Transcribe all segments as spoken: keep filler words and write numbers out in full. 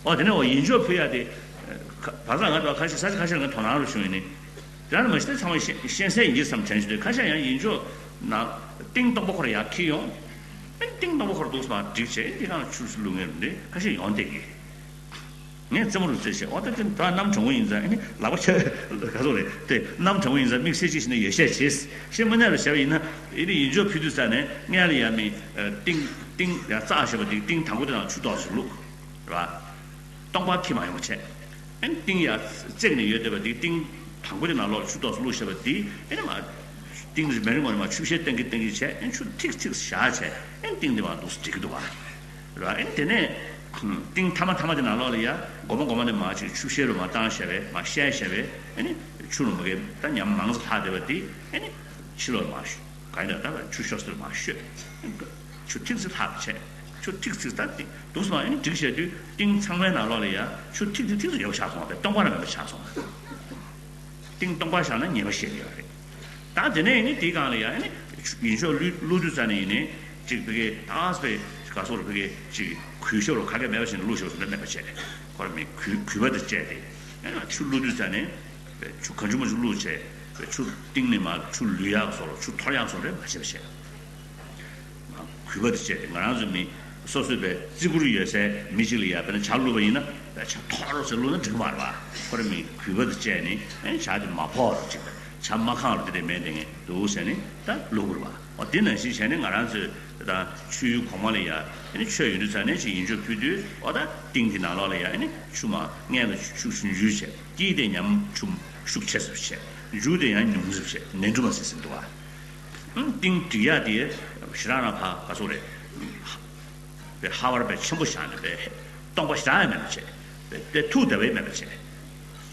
ཨོ་དེ་ནས་འོ་ཡིན་ཆོག་ཕུལ་ཡ་དེ། ཁ་བ་ཚ་ང་ཚོ་ཁ་ཤས་ས་ཆ་ཁ་ཤས་ལ་ང་དོ་སྣང་རུ་བྱུང་ཡིན་ནི། དེ་རང་ནི་མ་གཞི་དེ་ཚང་མ་ཤེས་ཤེས་གསལ་ཡིན་གྱི་བསམ་དྲན་བྱུང་དུས་ཁ་ཤས་ཡང་ཡིན་ཆོག་ན། ཏིང་སྟོང་པ་ཁོ་ར་ཡར་འཁྱེར་ཡོང་། ཨེ་ཏིང་སྟོང་པ་ཁོ་ར་འདུག་སེ་མར་སྒྲིག་བྱས་ཨེ་འདི་གང་ཆུ་སུ་བླུག་ངེས་རུ་འདི་ཁ་ཤས་ཡོང་བསྡད་ཀྱི། ངས་རྩེད་མོ་རུ་རྩེ་བྱས་ཨོ་ད་དེ་ད་གནམ་གྲང་པོ་ཡིན་ཙང་ཨེ་ནི་ལག་པ་ཁྱེར་ག་ཚོད་རེད་དེ་གནམ་གྲང་པོ་ཡིན་ཙང་དམིགས་བསལ་ཅིག་བྱས་ནས་ཡོད་བཤད་བྱས་ཤེས་མ་ཉར་རུ་བྱས་པ་ཡིན་ན་ཨེ་ནི་ཡིན་ཆོག་ཕུལ་དུས་ཙང་ནས་སྔོན་ལ་ཡ་མི་ཏིང་ཏིང་ཡ་བཙག་བྱས་པ་དེ་ཏིང་དང་པོ་དེ་ནང་ཆུ་ཏོག་ཙམ་བླུགས། རེད་པ། སྟོང་པ་འཁྱེར་མ་ཡོང་བ་བྱས། ཨེ་ནི་ཏིང་ཡ་བརྩེགས་ནས་ཡོད་བསྡད་པ་དེ་ཏིང་དང་པོ་དེ་ནང་ལོགས་ཆུ་ཏོག་ཙམ་བླུགས་བཞག་པ་དེ་ཨེ་ནི་མ། ཏིང་རེ་མེ་རེ་ངོ་ནས་མ་ཆུ་བཤལ་གཏན་གྱི་གཏན་གྱི་བྱས་ཨེ་ནི་ཆུ་ཐིགས་ཐིགས་བཞག་བྱས་ཨེ་ནི་ཏིང་དེ་མ་འདུག་སེ་འགྲིག་གི་འདུག་བ། རེད་པ། ཨེ་ནི་དེ་ནས་ཏིང་ཐ་མ་ཐ་མ་དེ་ནང་ལོགས་ལ་ཡ་མགོ་མ་མགོ་མ་ནས་མ་ཅིག་ཆུ་བཤལ་རུ་མ་བཏང་བཞག་པས་མ་བཤལ་བཞག་པས་ཨེ་ནི་ཆུ་རུ་མ་གས་ད་ཉམས་མང་ཙམ་ལྷག་བསྡད་པ་དེ་ཨེ་ནི་ཕྱི་ལོགས་ལ་མ་ག་ཡིན་ད་ད་ཆུ་ཤོར་སྲིད་མ་ཤོད། ཆུ་ཐིགས་སེ་ལྷག་བྱས། ཆུ་ཐིགས་སེ་ད་ཏིང་འདུག་སེ་མ་ཨེ་ནི་འགྲིག་བྱས་དུས་ཏིང་ཚང་མའི་ནང་ལོགས་ལ་ཡ་ཆུ་ཐིགས་སེ་ཐིགས་སེ་ཡོད་ཆགས་སོང་བས་སྟོང་པ་རང་མེད་པ་ཆགས་སོང་། ཏིང་སྟོང་པ་བཞག་ན་ཉེས་པ་བཤད་ཀྱི་ཡོད་རེད། ད་དེ་ནས་ཨེ་ནི་དེའི་སྒང་ལ་ཡ་ཨེ་ནི་ཡིན་ཆོག་བླུགས་བླུགས་དུས་ཙ་ནས་ཡིན་ནའི་ཅིག་ཕ་གི་ད་ཨ་སི་པའི་ག་སོགས་རུ་ཕ་གི་ཅིག་གུས་ཞབས་རུ་ག་གེ་མེད་པ་བྱས་ནས་བླུགས་ཞབས་སུ་མེད་པ་བྱས་ཁོ་ར་མི་གུས་གུས་པ་དེ་བཅས་ཏེ་ཨེ་ནི་ཆུ་བླུགས་དུས་ཙ་ནས་ཆུ་གང་བྱུང་མང་བྱུང་བླུགས་བྱས་ཆུ་ཏིང་ནས་མ་ཆུ་བླུགས་ཡག་སོགས་ཆུ་འཐོར་ཡག་སོགས་རེ་མ་བྱེད་པ་བྱས། གུས་པ་དེ་བཅས་ཏེ་ང་རང་ཚོ་མི་སོ་སོའི་བའི་བརྩི་བཀུར་ཡོད་སའི་མི་གཅིག་ལ་ཡ་དཔེར་ན་ཇ་བླུགས་པ་ཡིན་ན་བའི་ཇ་འཐོར་རོ་ཟེར་བླུགས་ན་འགྲིག་མ་རེད་པ། ཁོ་ར་མི་གུས་པ་དེ་བཅས་ནས་ཨེ་ཇ་དེ་མ་ཕོག་རོ་ཅིག་ཇ་མ་ཁེངས་རོ་དེ་འདྲ་མེད་དེ་ངས་འདུག་ཟེར་ནས་ད་བླུགས་དགོས་རེད་པ། འོ་དེ་ནང་བཞིན་བྱས་ནས་ང་རང་ཚོས་ད་ཆུའི་གོང་མ་ལ་ཡ་ཨེ་ནི་མཆོད་ཡོང་དུས་ཙ་ནས་ཅིག་ཡིན་ཆོག་ཕུལ་དུས་འོ་ད་ཏིང་དེ་ནང་ལོགས་ལ་ཡ་ཨེ་ནི་ཆུ་མ་སྔོན་ལ་ཆུ་ཆུ་འཇུ་བྱས་དཀྱིལ་དེ་ཉམས་ཆུ་ཤུགས་ཆེ་ཙམ་བྱས་མཇུག་དེ་ཡང་ཉུང་ཙམ་བྱས་ནས་འགྲོ་མ་ཟིན་ཟིན་འདུག་པ། ཏིང་སྒྲིག་ཡག་དེ་ཞེ་དྲག་རང་ཕ་ག་ཚོད་རེད། པའི་ཧ་བར་པའི་ཆེན་པོ་བཞག་ནས་པའི་སྟོང་པ་ཞེ་དྲག་ཡང་མེད་པ་བྱས། པའི་ཐུག་བསྡད་པའི་མེད་པ་བྱས།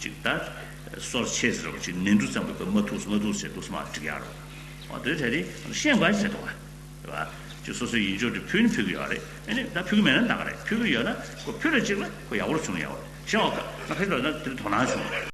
ཅིག་ད་སོར་ཆེ་ཟེར་རོ་ཅིག་ནས་འབྲུ་ཙམ་པའི་པའི་མ་ཐུག་སོ་མ་ཐུག་ཟེར་འདུག་སེ་མ་སྒྲིག་ཡག་རོ། འོ་དེ་དེ་རིང་ཤེས་དགོས་ཟེར་འདུག་པ། རེད་པ། ཅིག་སོ་སོའི་ཡིན་ཆོག་དེ་ཕུལ་ནི་ཕུལ་གི་ཡོད་རེད། ཨེ་ནི་ད་ཕུལ་གི་མེད་ན་འདང་གི་རེད། ཕུལ་གི་ཡོད་ན་ཁོ་ཕུལ་རེ་ཅིག་ལ་ཁོ་ཡག་པོ་རུ་བྱུང་ཡག་པོ་རེད། ཤེས་འོ་ག་ང་ཕེབས་ལ་ན་དེ་དོ་སྣང་བྱུང་།